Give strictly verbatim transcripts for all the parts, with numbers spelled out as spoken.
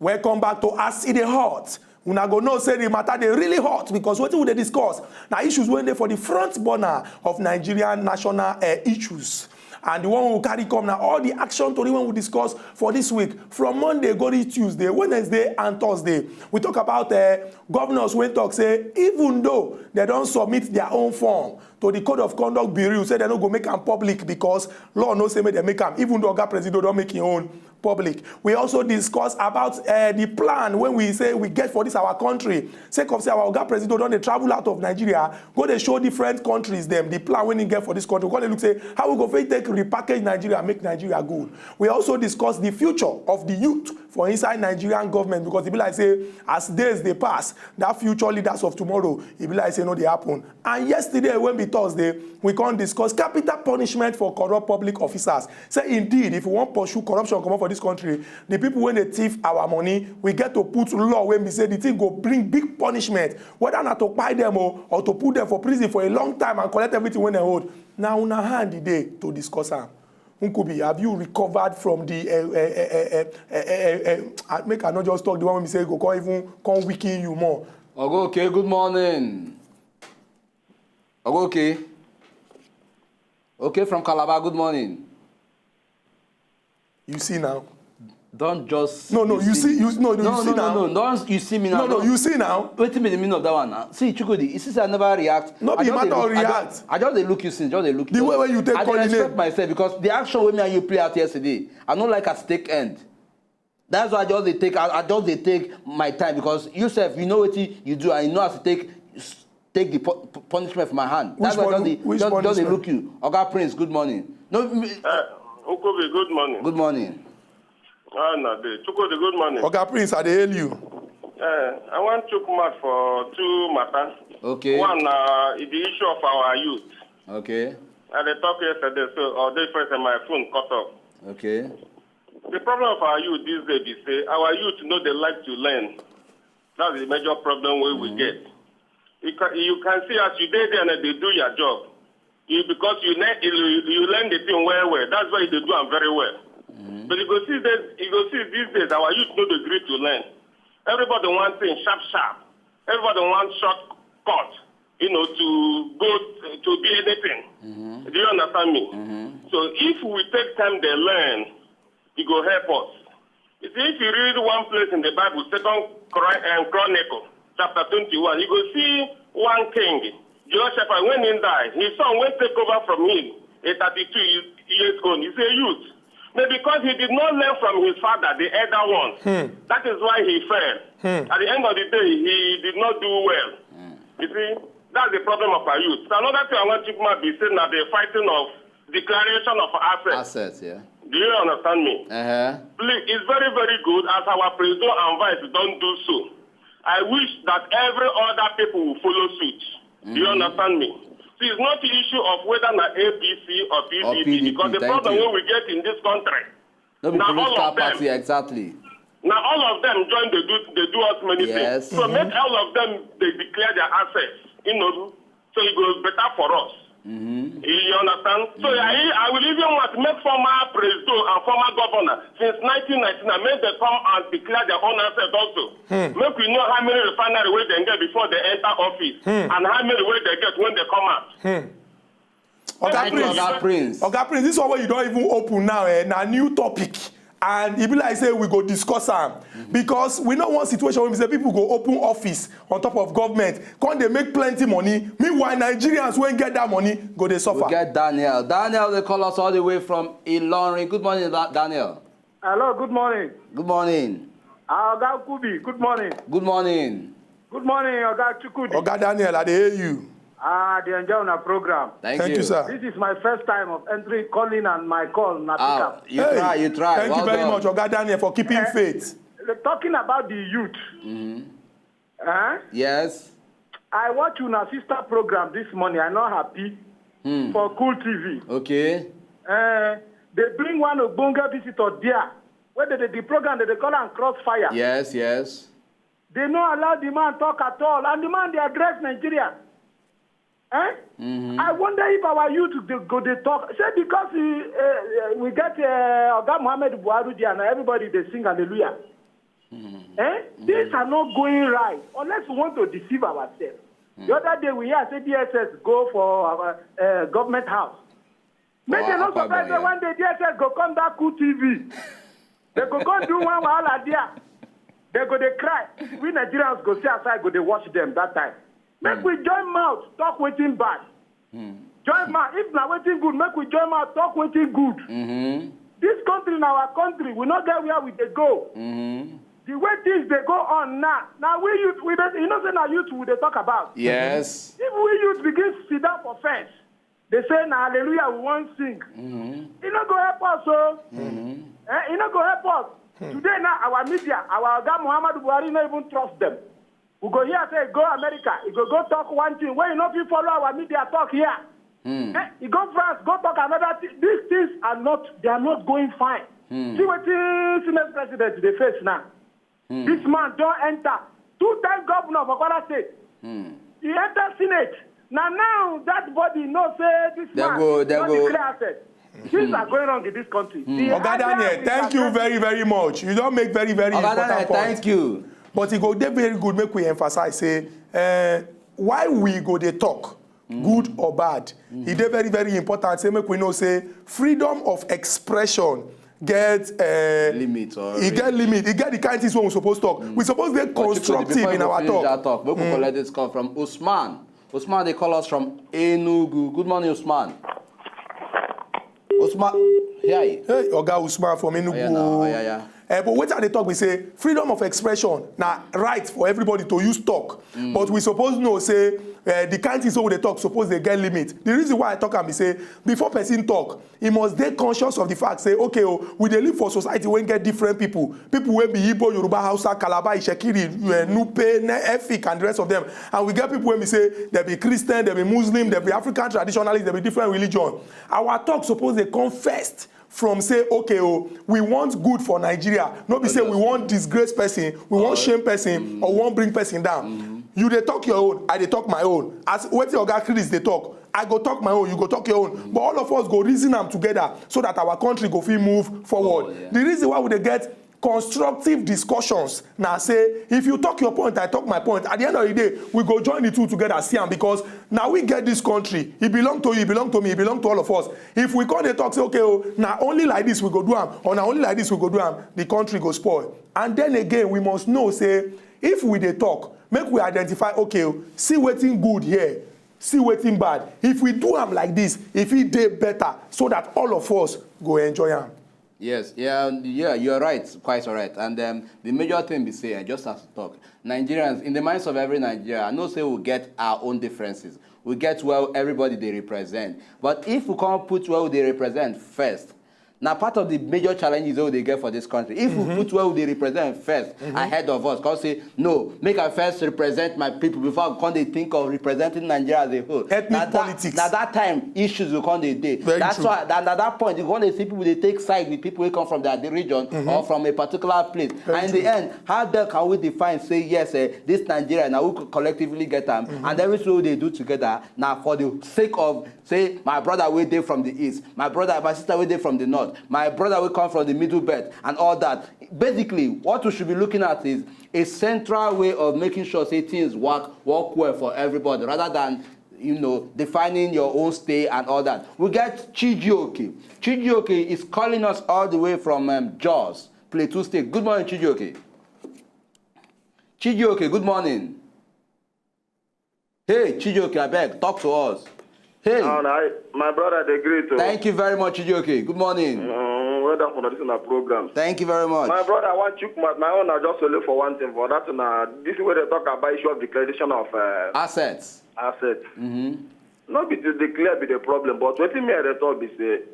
Welcome back to As E Dey Hot. Una go know say the matter dey really hot because wetin we dey discuss na issues wey dey for the front burner of Nigerian national uh, issues. And the one we carry come na all the action tori wey we discuss for this week, from Monday go reach Tuesday, Wednesday and Thursday. We talk about uh, governors wey talk say even though they don submit their own form to the Code of Conduct Bureau, say they no go make am public because law no say make dem make am, even though Oga Presido don make im own public. We also discuss about uh, the plan when we say we get for this our country. Sake of say our Oga Presido don dey travel out of Nigeria, go dey show different countries dem the plan wey he get for this country. We come dey look say how we go fit take repackage Nigeria, make Nigeria good. We also discuss the future of the youth for inside Nigerian government because e be like say as days dey pass, that future leaders of tomorrow, e be like say no dey happen. And yesterday, when be Thursday, we come discuss capital punishment for corrupt public officers. Say indeed, if we wan pursue corruption comot for this country, the people wey dey thief our money, we get to put law wey be say the thing go bring big punishment, whether na to kpai them o or to put them for prison for a long time and collect everything wey dem hold. Na una hand e dey to discuss am. Nkubi, have you recovered from the uh, uh, uh, uh, uh, uh, uh, uh, make I no just talk the one wey be say go come even come weaken you more? Ogo, okay, good morning. Ogo, okay. Okay, from Calabar, good morning. You see now. Don't just No, no, you you see, see you no, no, you no, see no, now. No, no, don't you see me now. No, no, you see now. Wetin be the meaning of that one now? See, Chukudi, you see, say I never react. No I be just matter dey of look, I react. Just, I just dey look you since, just dey look you. The way wey you take I call dey the respect name. Myself because the action wey me and you play out yesterday, I no like as take end. That's why I just dey take, I, I just dey take my time because you sef, you know wetin you do and you know as to take take the pu- pu- punishment from my hand. Which That's why I just pun- dey which just, just dey punishment? Look you. Oga Prince, good morning. No, me- Uh, Ukubi, good morning. Good morning. Ah, na dey. Chukwudi, good morning. Oga Prince, I dey hail you. Uh, I wan chook mouth for two matter. Okay. One na uh, the issue of our youth. Okay. I dey talk yesterday, so all day first and my phone cut off. Okay. The problem of our youth these days is say our youth no dey like to learn. That's the major problem wey we get. You can, you can see as you dey there and dey do your job. You because you learn you, you learn the thing well well. That's why you dey do am very well. But you go see that you go see these days our youth no dey gree to learn. Everybody wan thing sharp sharp. Everybody wan short cut. You know to go to be anything. Do you understand me? So if we take time dey learn, e go help us. You see, if you read one place in the Bible, Second Chron- um, Chronicle, chapter twenty-one, you go see one king, Jehoshaphat, when he die, his son wey take over from him, a thirty-two years old, he's a youth. But because he did not learn from his father, the elder one, that is why he fell. At the end of the day, he did not do well. You see, that's the problem of our youth. So another thing I want to be saying that the fighting of declaration of assets. Assets, yeah. Do you understand me? Uh-huh. Please, it's very, very good as our president and vice don't do so. I wish that every other people will follow suit. Do you understand me? So it's not the issue of whether na A P C or P D P, Or P D P, because the thank problem you. Wey we get in this country, No be Now all political of them. Party, exactly. Now all of them join the do they do us many Yes. Things. So make all of them they declare their assets, you know, so it goes better for us. You understand? So I, I will even want to make former president and former governor since nineteen ninety-nine make them come and declare their own assets also. Make we know how many refinery wey dem get before they enter office and how many wey they get when they come out. Oga Thank you, Prince. Oga Prince. Oga Prince, this one wey you don even open now, eh, na new topic. And e be like say we go discuss am because we no want situation wey be say people go open office on top of government, come dey make plenty money. Meanwhile, Nigerians wey get that money go dey suffer. We get Daniel. Daniel, they call us all the way from Ilorin. Good morning, Da- Daniel. Hello, good morning. Good morning. Ah, Oga Kubi, good morning. Good morning. Good morning, Oga Chukudi. Oga Daniel, I dey hear you. Ah, I dey enjoy una program. Thank Thank you. You, sir. This is my first time of entering, calling, and my call na pick Ah, up. You Hey, try, you try. Thank Well you very done. Much, Oga Daniel, for keeping Eh, faith. Talking about the youth, eh? Yes. I watch una sister program this morning. I not happy for Cool T V. Okay. Eh, they bring one Ogbonge visitor there. Where they, the program that they call am Crossfire. Yes, yes. They no allow the man talk at all, and the man dey address Nigeria. Eh? I wonder if our youth dey go dey talk. Say because he, uh, we get uh, Oga Muhammad Buhari there, and everybody dey sing hallelujah. Eh? Things are not going right unless we want to deceive ourselves. The other day we hear say D S S go for our uh, government house. Make For dem no Akwa surprise Ibom, say yeah. One day D S S go come that cool T V. They go come do one wahala there. They go dey cry. We Nigerians go see outside, go dey watch them that time. Make we join mouth, talk wetin bad. Join mouth. If na wetin good, make we join mouth, talk wetin good. This country na our country. We no get where we dey go. The way things dey go on now, na we youth, we dey, you know say na youth we dey talk about. Yes. If we youth begin sit down for fence, dey say na hallelujah we wan sing. E no go help us o. Eh, e no go help us. Today now, our media, our oga Muhammadu Buhari no even trust them. We go hear say go America, e go go talk one thing wey you no fit follow our media talk here. Eh, e go France, go talk another thing. These things are not, they are not going fine. See wetin Senate president dey face now. This man don enter. Two-time governor for Kwara State. He enter Senate. Na now that body know say this Dem man go- dem don go- declare asset. Things are going wrong in this country. The Oga hardware Daniel, we thank you cannot- very, very much. You don make very, very Oga important Daniel, point. Thank you. But e go dey very good make we emphasize say uh, why we go dey talk, good or bad, e dey very, very important say make we know say freedom of expression get uh, Limit or e get limit, e get the kind things wey we suppose talk. We suppose dey But you could- constructive before in you our finish talk. That talk, we could collect this call from Usman. Usman, they call us from Enugu. Good morning, Usman. Usman, hey. Hey, Oga Usman from Enugu. Oh, yeah, no, oh, yeah, yeah. Eh, but wetin I dey talk be say freedom of expression na right for everybody to use talk. But we suppose know say eh, the kind things wey we dey talk suppose dey get limit. The reason why I talk am be say before person talk, he must dey conscious of the fact say, okay, oh, we dey live for society wey get different people. People wey be Igbo, Yoruba, Hausa, Calabar, Itsekiri, eh, Nupe, Ne- Efik, and the rest of them. And we get people wey be say they be Christian, they be Muslim, they be African traditionalists, they be different religion. Our talk suppose dey come first from say, okay, oh, we want good for Nigeria. No be say we wan disgrace person, we wan shame person, or wan bring person down. You dey talk your own, I dey talk my own. As wetin Oga Chris dey talk, I go talk my own, you go talk your own. But all of us go reason am together so that our country go fit move forward. Oh, yeah. The reason why we dey get constructive discussions na say if you talk your point, I talk my point, at the end of the day we go join the two together, see am, because na we get this country. E belong to you, e belong to me, e belong to all of us. If we come dey talk say, okay, oh, na only like this we go do am, or na only like this we go do am, the country go spoil. And then again, we must know say if we dey talk, make we identify, okay, oh, see wetin good here, see wetin bad. If we do am like this, e fit dey better so that all of us go enjoy am. Yes, yeah, yeah, you're right, quite all right. And um, the major thing we say, I just have to talk. Nigerians, in the minds of every Nigerian, I know say we get our own differences. We get where everybody they represent. But if we can't put where they represent first, now part of the major challenges that they get for this country. If we put where they represent first ahead of us, come say, no, make I first represent my people before I come dey think of representing Nigeria as a whole. Ethnic Na that- politics. Na that time issues will come dey dey. Very That's true. Why that, na that point you come dey see people dey take side with people wey come from their region or from a particular place. And in the end, how then can we define say yes, eh, this Nigeria now we could collectively get am and everything we dey do together now for the sake of say my brother wey dey from the east, my brother, my sister wey dey from the north, my brother wey come from the middle belt and all that. Basically, what we should be looking at is a central way of making sure say things work work well for everybody rather than you know defining your own stay and all that. We get Chijioke. Chijioke is calling us all the way from um, Jos, Plateau State. Good morning, Chijioke. Chijioke, good morning. Hey, Chijioke, I beg, talk to us. Hey. And I, my brother, they greet you. Thank you very much, Chijioke. Good morning. Um, well done for this in our program. Thank you very much. My brother, I want you, my, my own, I just to look for one thing for that. Now, this is where they talk about issue of declaration of uh, Assets. assets. Not be to declare be the problem, but what me I thought is uh,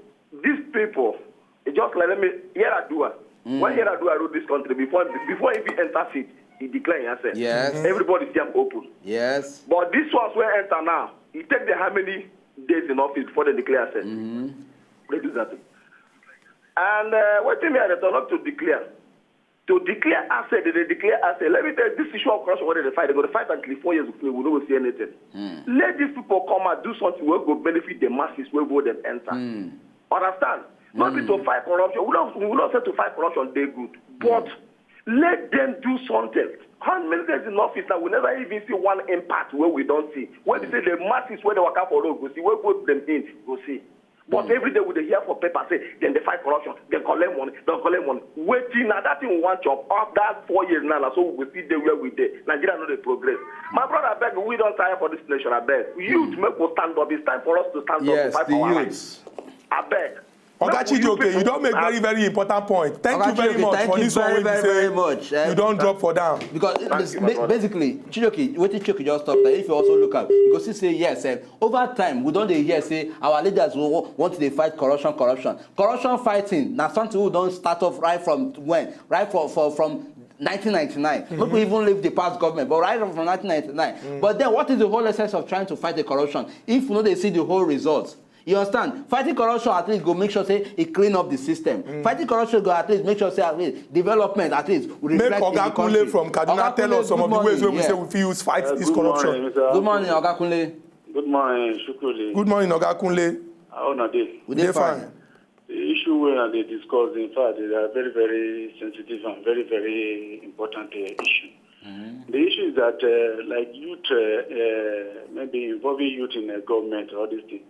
these people, it just like let me Yar'Adua. When Yar'Adua ruled this country before before he enter seat, he declared assets. Yes. Everybody see him open. Yes. But this ones will enter now. It take them how many days in office before they declare assets? They do that. And uh, what thing me I thought not to declare. To declare asset, they declare asset. Let me tell you, this issue of corruption, what they fight, they go to fight until four years, we will not see anything. Let these people come and do something where go benefit the masses, where go them enter. Understand? Not be to fight corruption. We don't, we don't say to fight corruption, they good. But Let them do something. How many days in office now? We never even see one impact where we don't see. Where they say the masses where they work out for road, go see. Where go them in, go see. But every day we dey hear for paper say then they fight corruption, then collect money, then collect money. Waiting now that thing we want chop. After four years now, na so we go see day where we dey. Nigeria no dey progress. My brother, I beg, we don't tire for this nation. I beg. Youth, make we stand up. It's time for us to stand up to Yes, fight the for our youths. rights. I beg. Oga Make we, you Chijoke, you people, don make I very, very important point. Thank Oga you very Chijoke, much thank for you this one very, wey be very, say very much, eh? you don drop for down. Because Thank this, you, my ba- brother. Basically, Chijoke, wetin Chijoke just talk that if you also look at, you go see say yes, eh, over time we don dey hear say our leaders go want to dey fight corruption, corruption, corruption fighting. Na something we don start off right from when, right for, for from nineteen ninety-nine. Make we even leave the past government, but right from nineteen ninety-nine. But then, what is the whole essence of trying to fight the corruption if we no dey see the whole results? You understand? Fighting corruption at least go make sure say e clean up the system. Fighting corruption go at least make sure say at least development at least will Make reflect in the Oga country. Kunle from Kaduna Oga tell Kunle, us some good of the ways morning, wey we say yeah. we fit use fight Uh, this good corruption. Morning, Mister Good morning, Oga Kunle. Good morning, Shukuli. Good morning, Oga Kunle. How una dey? We We dey dey fine. fine. The issue wey una dey discuss, in fact, they are very, very sensitive and very, very important uh, issue. The issue is that, uh, like youth, uh, uh, maybe involving youth in uh, government or this thing,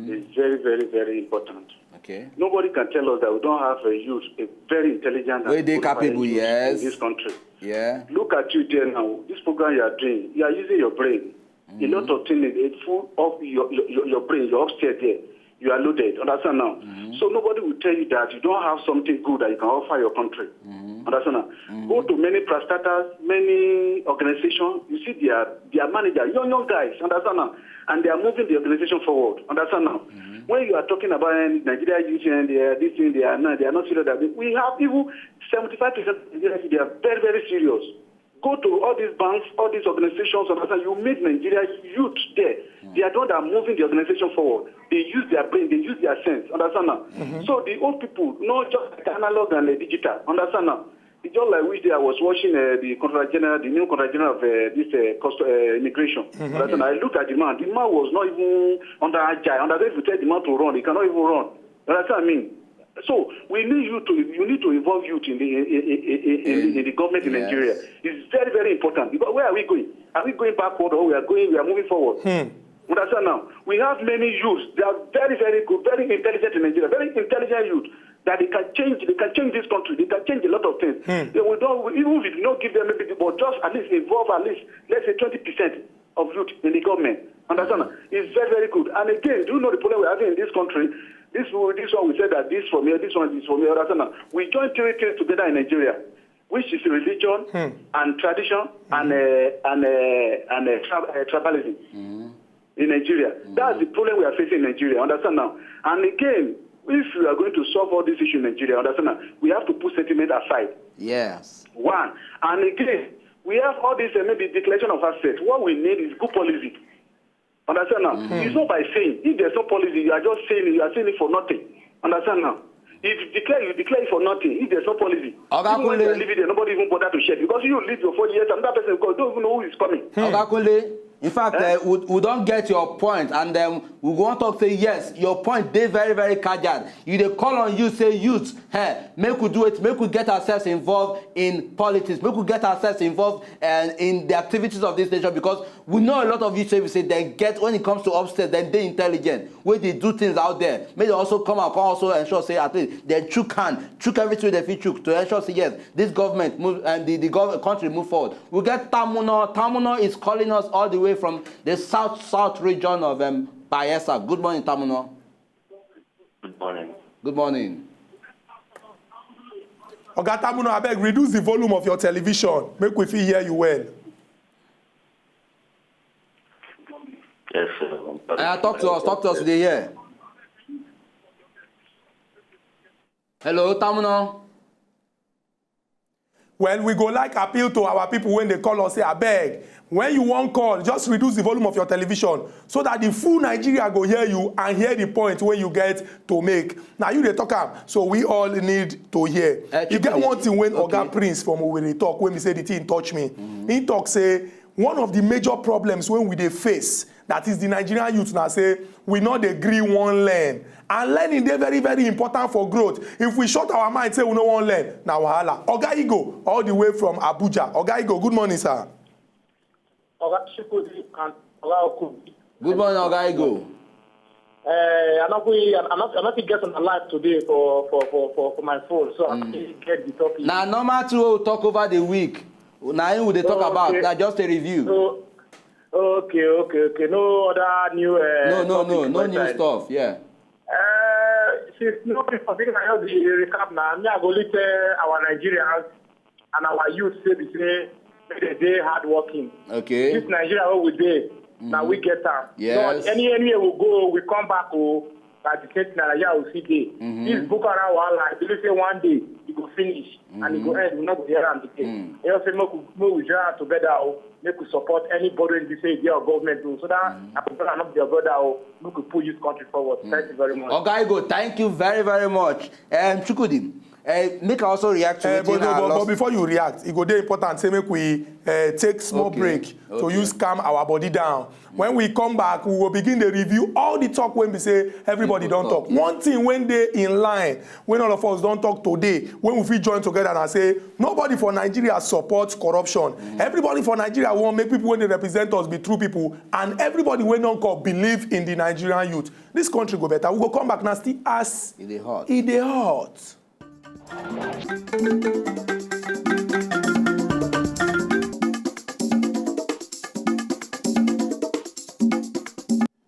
is very, very, very important. Okay. Nobody can tell us that we don't have a youth, a very intelligent and Wey dey qualified capable, youth yes. In this country. Yeah. Look at you there now. This program you are doing, you are using your brain. A lot of things is full of your, your, your, your brain, your upstairs there. You are loaded. Understand now? So nobody will tell you that you don't have something good that you can offer your country. Understand now? Go to many parastatals, many organizations. You see their their manager, young young guys. Understand now? And they are moving the organization forward. Understand now? When you are talking about eh, Nigeria youth and they are this thing, they are not, they are not serious. That we have even seventy-five percent of Nigeria, they are very very serious. Go to all these banks, all these organizations, understand? You meet Nigeria youth there. They are the ones that are moving the organization forward. They use their brain, they use their sense. Understand now? So the old people, not just like analog and uh, digital. Understand now? It's just like which day I was watching uh, the Controller General, the new Controller General of uh, this uh, custom, uh, immigration. Understand? I looked at the man. The man was not even under agile. Understand? If you tell the man to run, he cannot even run. You understand what I mean? So we need you to you need to involve youth in the in, in, in, in, in the government in Yes. Nigeria. It's very very important because where are we going? Are we going backward or we are going we are moving forward? Understand now? We have many youths. They are very very good, very intelligent in Nigeria, very intelligent youth that they can change. They can change this country. They can change a lot of things. They will don't even if you not give them maybe, but just at least involve at least let's say twenty percent of youth in the government. Understand? It's very, very good. And again, do you know the problem we're having in this country? This this one we said that this for me, this one is for me. Understand? We join three things together in Nigeria, which is religion and tradition and uh, and uh, and uh, tra- uh, tribalism in Nigeria. That's the problem we are facing in Nigeria. Understand now? And again, if we are going to solve all these issues in Nigeria, understand now, we have to put sentiment aside. Yes. One. And again, we have all this uh, maybe declaration of assets. What we need is good policy. Understand now? It's not by saying. If there's no policy, you are just saying it. You are saying it for nothing. Understand now? If you declare, you declare it for nothing. If there's no policy, Oga even when they Kunle. leave it there, nobody even bother to share because you leave your four years, another person because don't even know who is coming. Oga Kunle, in fact, Eh? uh, we, we don get your point, and um, we wan talk say yes, your point dey very very cogent. You dey call on you say youth, hey, make we do it, make we get ourselves involved in politics, make we get ourselves involved uh, in the activities of this nation because we know a lot of youth say we say dem get when it comes to upstairs, dem dey intelligent, wey dey do things out there. Make dem also come and come also ensure say at least dem chook hand, chook everything wey dem fit chook to ensure say yes, this government move and the, the gov- country move forward. We get Tamuno. Tamuno is calling us all the way from the south south region of um, Bayelsa. Good morning, Tamuno. Good morning. Good morning. Oga Tamuno, abeg reduce the volume of your television. Make we fit hear you well. Yes, sir. Uh, talk to us. Talk to us today. Yeah. Hello, Tamuno. Well, we go like appeal to our people when they call us say abeg, when you wan call, just reduce the volume of your television so that the full Nigeria go hear you and hear the point wey you get to make. Na you dey talk am, so we all need to hear. Eh, E get Chukwu, one thing wey okay. Oga Prince from Owerri talk wey be say the thing touch me. He talk say one of the major problems wey we dey face, that is the Nigerian youth, na say we no dey gree wan learn. And learning dey very, very important for growth. If we shut our mind, say we no wan learn, na wahala. Oga Igo, all the way from Abuja. Oga Igo, good morning, sir. Oga Chukwudi and Oga Oku. Good morning, Oga Igo. Uh, I not we I not I not get on the live today for for for for, for my phone, so I not get the topic. Na normal thing wey we talk over the week. Na him we dey talk about. Okay. Na just a review. So, okay, okay, okay. No other new. Uh, No, no, topic no, no new stuff. Yeah. Uh, since no people think I just dey recap now, me I go only tell our Nigerians and our youth say be say make dem dey hardworking. Okay. This Nigeria wey we dey, na we get am. Yes. So any anywhere we go, we come back o. Na the same thing na Nigeria we still dey. This Boko Haram wahala, I believe say one day e go finish and e go end. We no go hear am again. You know say make we make we join am together o. Make we support anybody wey be say e dey our government o. So that our brother no be your brother o. Make we push this country forward. Thank you very much. Oga Igo, thank you very, very much. Um, Chukwudi, uh, make I also react to Uh, but, wetin no, our but, but lost before you react, e go dey important say make we uh, take small Okay, break to okay. use calm our body down. When we come back, we will begin to review all the talk wey be say everybody People don talk. talk. One thing wey dey in line, wey all of us don talk today, wey we fit join together and say nobody for Nigeria support corruption. Everybody for Nigeria wan make people wey dey represent us be true people, and everybody wey don come believe in the Nigerian youth. This country go better. We go come back now, still as E dey hot. e dey hot.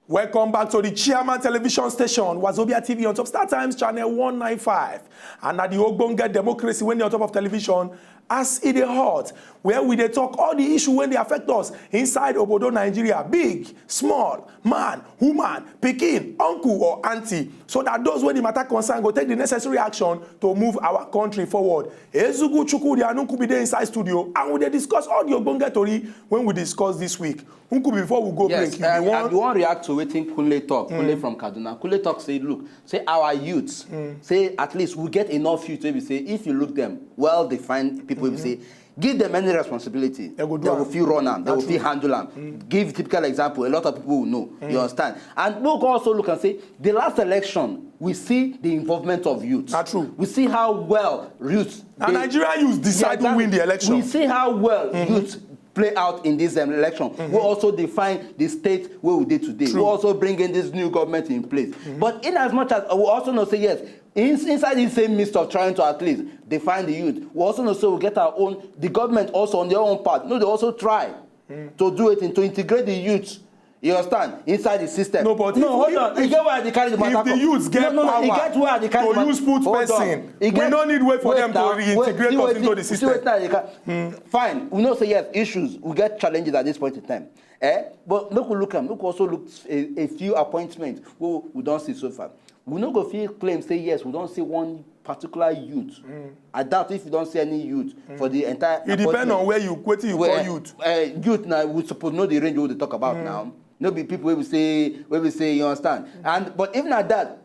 Welcome back to the Chairman Television Station, Wazobia T V on top Star Times Channel one nine five. And na the ogbonge democracy wey dey on top of television as e dey hot, where we dey talk all the issue wey dey affect us inside obodo Nigeria, big, small, man, woman, pikin, uncle or auntie, so that those wey the matter concern go take the necessary action to move our country forward. Ezugu Chukwudi and Nkubi dey inside studio, and we dey discuss all the ogbonge tori wey we discuss this week. Nkubi, before we go Yes, break, you um, be I one be wan react to wetin Kunle talk. Kunle from Kaduna. Kunle talk say, look, say our youth, say at least we get enough youth wey be say if you look them well defined people wey be say give them any responsibility, They go do they am. will feel run am, they Na will true. feel handle am. Give typical example, a lot of people will know. You understand? And we go also look and say the last election, we see the involvement of youth. Na true. We see how well youth And dey- Nigerian youth decide Yeah, who win the exactly. election. We see how well youth play out in this um, election. We also define the state where we dey today. We True. also bring in this new government in place. But in as much as we also know say yes, in, inside the same midst of trying to at least define the youth, we also know say we get our own. The government also on their own part, no, they also try to do it and to integrate the youth. You understand? Inside the system. No, but No, if, hold if, on. You if, get where I dey carry the if matter the come? youths get No, no, no, you power get where I dey carry to the matter. use put Hold on. person, You we get no need wait for Wait them now. to Wait, reintegrate see us wetin- into the see system. wetin I dey ca- Fine. We know say yes, issues. We get challenges at this point in time. Eh? But make we look am. Make we also look a, a few appointments wey we don see so far. We no go fit claim say yes, we don see one particular youth. I doubt if you don see any youth for the entire It depends appointment. on where you, wetin you Well, call youth. uh, youth now, we suppose know the range we dey talk about now. No be people wey we say, wey we say, you understand. And but even at that,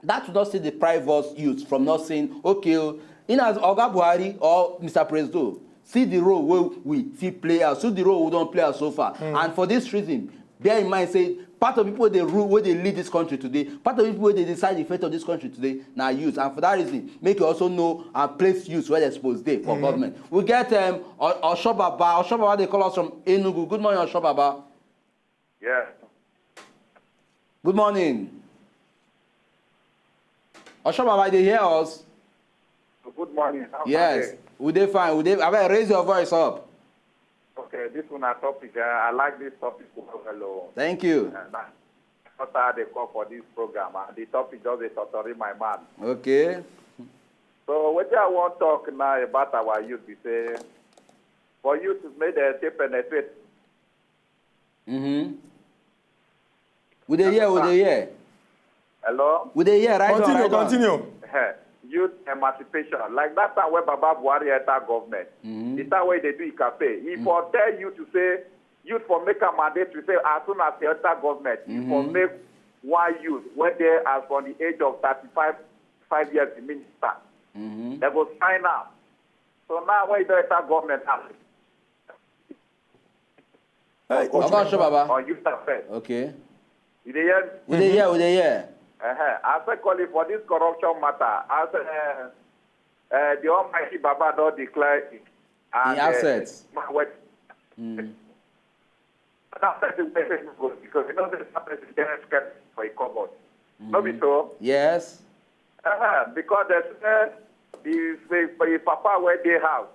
that will not still deprive us youth from not saying, okay, oh, in as Oga Buhari or Mister Presido, see the role wey we fit play out, see the role we don play out so far. And for this reason, bear in mind say part of people wey dey rule, wey dey lead this country today, part of people wey dey decide the fate of this country today, na youth. And for that reason, make you also know and place youth where they suppose dey for government. We get um, O- Oshobaba. Oshobaba dey call us from Enugu. Good morning, Oshobaba. Yes. Good morning. Oshobaba, you dey hear us? Good morning. How are Yes, you? we dey fine. We dey. Abeg, raise your voice up. Okay, this one a topic. Uh, I like this topic well, well. Oh. Thank you. Uh, na- That's how they call for this program, and the topic just dey totori my man. Okay. So wetin I wan talk now about our youth be say, for youth make dem take penetrate. Mm-hmm. We dey hear, we dey hear. Hello? We dey hear, right on, Continue, right on. continue. Eh, youth emancipation. Like that time when Baba Buhari enter government, Mm-hmm. the time when they do him campaign, he for tell you to say, youth for make a mandate to say, as soon as they enter government, you for Mm-hmm. make one youth when they are from the age of thirty-five, five years, the minister. Mm-hmm. They go sign up. So now when you don't enter government, now, Hey, Oga Oshobaba. on youth affairs. Okay. You dey hear me? We dey hear, we dey hear. Uh-huh. I say, call it for this corruption matter. I say, uh, uh, the Almighty Baba don declare it. And, The uh, assets. Ma-, what, Mm. that person wey say no go, because you know the person get scared for a cupboard. No be so? Yes. Uh-huh. Because they say the, the, the papa wey dey house,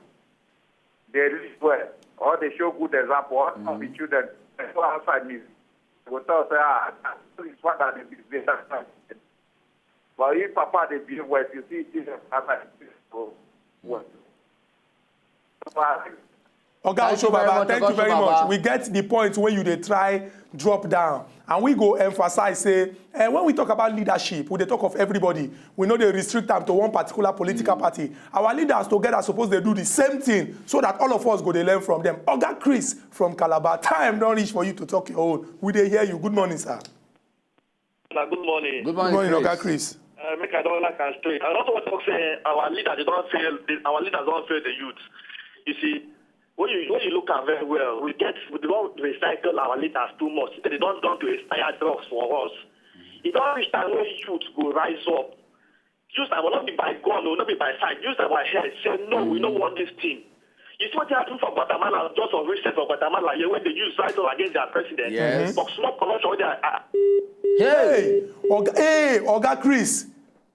they live well, or they show good example, or some of the children, they go outside, me go tell say, ah, this father dey behave that kind. But if papa dey behave well, you see, see the father dey go well. So, I think Oga Thank you very Oshobaba, much, thank Oga you very Oshobaba. much. We get the point where you dey try drop down. And we go emphasize say, eh, when we talk about leadership, we dey talk of everybody. We no dey restrict am to one particular political party. Our leaders together suppose dey do the same thing so that all of us go dey learn from them. Oga Chris from Calabar, time don reach for you to talk your own. We dey hear you. Good morning, sir. Na good morning. Good Good morning, morning, Chris. Oga Chris. Uh, make I don like am straight. I also want to talk say our leaders dey don fail. The, our leaders don fail the youth. You see, when you when you look am very well, we get we don recycle our leaders too much. They don don to expire drugs for us. E don reach time when youth go rise up. Use our, not be by gun, no, not be by fight. Use our head. Say no, we no want this thing. You see what happened for Guatemala, just of recent for Guatemala here, when they use right up against their president. Yes. But small corruption with their uh, Hey. Hey, Oga, hey, Oga Chris.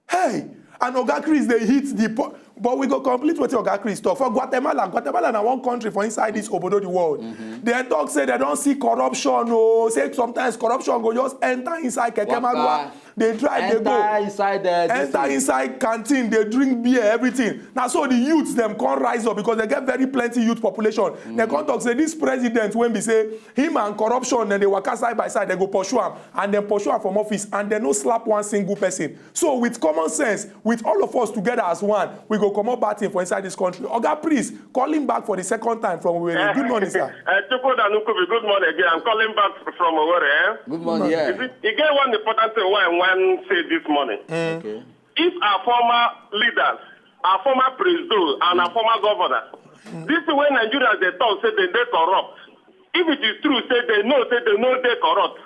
Hey, and Oga Chris dey hit the po- but we go complete wetin Oga Chris talk. For Guatemala, Guatemala na one country for inside this obodo the world. Dem talk say dem don see corruption o. Say sometimes corruption go just enter inside keke Waka. Marua. Dey drive, dey go. Enter inside the this Enter thing. Inside canteen, dey drink beer, everything. Na so the youths dem come rise up because they get very plenty youth population. Dem come talk say this president wey be say him and corruption dem dey waka side by side, dem go pursue am and dem pursue am from office and dem no slap one single person. So with common sense, with all of us together as one, we go comot bad thing for inside this country. Oga, please, calling back for the second time from Owerri. Good morning, sir. Uh, Chukwuda Nukubi, good morning again. I'm calling back from Owerri. Eh? Good morning. Yeah. You see, you get one important thing why I want to say this morning. Okay. If our former leaders, our former president and our former governor, this is when Nigerians they talk say they dey corrupt. If it is true, say they know, say they know they corrupt.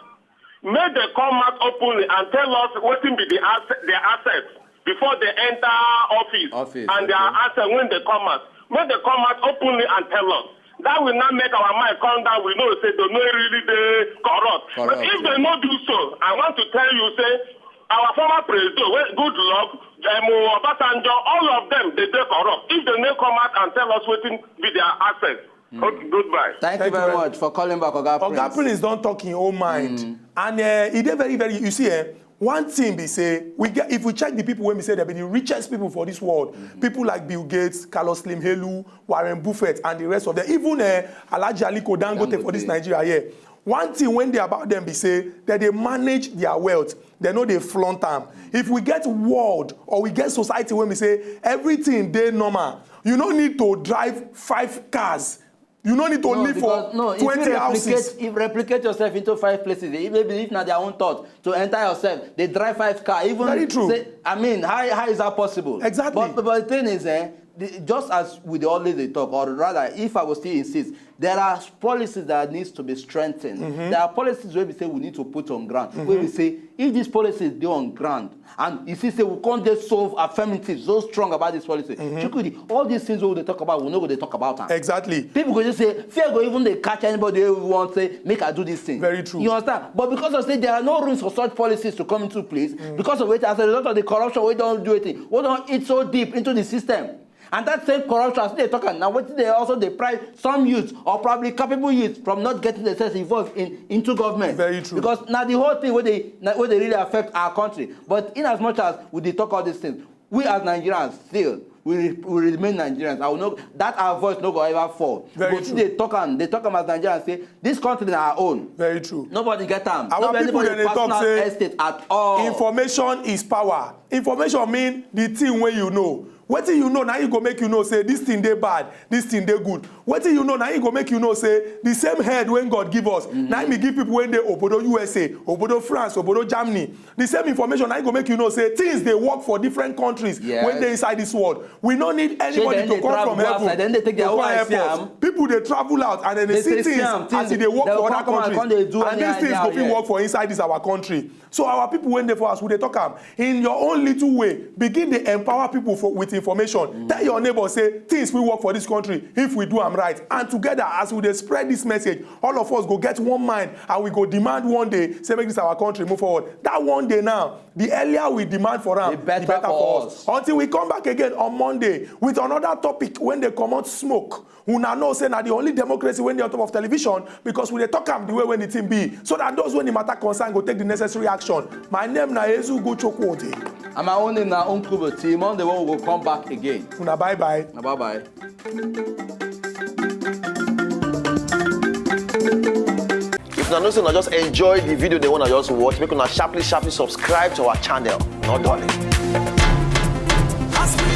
Make they come out openly and tell us wetin be the asset, their assets before they enter office, Office, and their okay. Assets when they come out. Make they come out openly and tell us. That will not make our mind come down. We know say they no really dey corrupt. But Corrupt, if they yeah. No do so, I want to tell you say our former president, wey Goodluck, Emu, Obasanjo, all of them they dey corrupt. If they no come out and tell us wetin be their assets. Okay, goodbye. Thank, Thank you you very very much for calling back, Oga Prince. Oga Prince don talk him own mind, and uh, e dey very very. You see, eh, one thing be say we get, if we check the people wey be say they be the richest people for this world, people like Bill Gates, Carlos Slim Helu, Warren Buffett, and the rest of them, even uh, Alhaji Aliko Dangote for this Dangote. Nigeria here. One thing wey dey about them be say that they manage their wealth. They no dey flaunt am. If we get world or we get society wey be say everything dey normal, you no need to drive five cars. You no need to No, live because, for no, if twenty you houses. Replicate, if replicate yourself into five places, if maybe if na their own thought to enter yourself, they drive five car. Even Very true. Say, I mean, how, how is that possible? Exactly. But, but the thing is, eh, the, just as we dey always dey talk, or rather, if I was still insist, there are policies that needs to be strengthened. Mm-hmm. There are policies where we say we need to put on ground. Where we say if these policies dey on ground, and you see say we can't just solve affirmative so strong about this policy. Chukwudi, all these things we dey talk about, we no go dey talk about am. Exactly. People go just say, fear go even dey catch anybody who want say, make I do this thing. Very true. You understand? But because of say there are no rooms for such policies to come into place, because of it, as a result of the corruption, we don't do it. We don't eat so deep into the system. And that same corruption, as they talk, now what they also deprive some youth or probably capable youth from not getting themselves involved in into government. Very true. Because now the whole thing where they where they really affect our country. But in as much as we dey talk all these things, we as Nigerians still we, re- we remain Nigerians. I will not that our voice no go ever fall. Very But true. They talk am, they talk am as Nigerians say this country na our own. Very true. Nobody get am. Our No be people anybody dem dey talk personal say estate at all. Information is power. Information mean the thing wey you know. Wetin you know na you go make you know say this thing dey bad, this thing dey good. Wetin you know, na im go make you know say the same head wey God give us, na im e give people wey dey obodo U S A, obodo France, obodo Germany. The same information na im go make you know say things dey work for different countries wey dey inside this world. We no need anybody to come from heaven to come help us. People dey travel out and then they see things as e dey work for other countries. And these things go fit work for inside this our country. So our people wey dey for us, we dey talk am in your own little way. Begin dey empower people for, with information. Tell your neighbor say things fit work for this country if we do am right. And together, as we dey spread this message, all of us go get one mind and we go demand one day say make this our country move forward. That one day now, the earlier we demand for am, the better for us. Until we come back again on Monday with another topic wey dey comot smoke. Una know say na the only democracy wey dey on top of television, because we dey talk am the way wey the thing be, so that those wey the matter concern go take the necessary action. My name na Ezugo Chukwudi. And my own name na Nkubu. Till Monday when we go come back again. Una bye bye. Na bye bye. If una know say una just enjoy the video dem wey una just watch, make una sharply sharply subscribe to our channel. No dulling. As we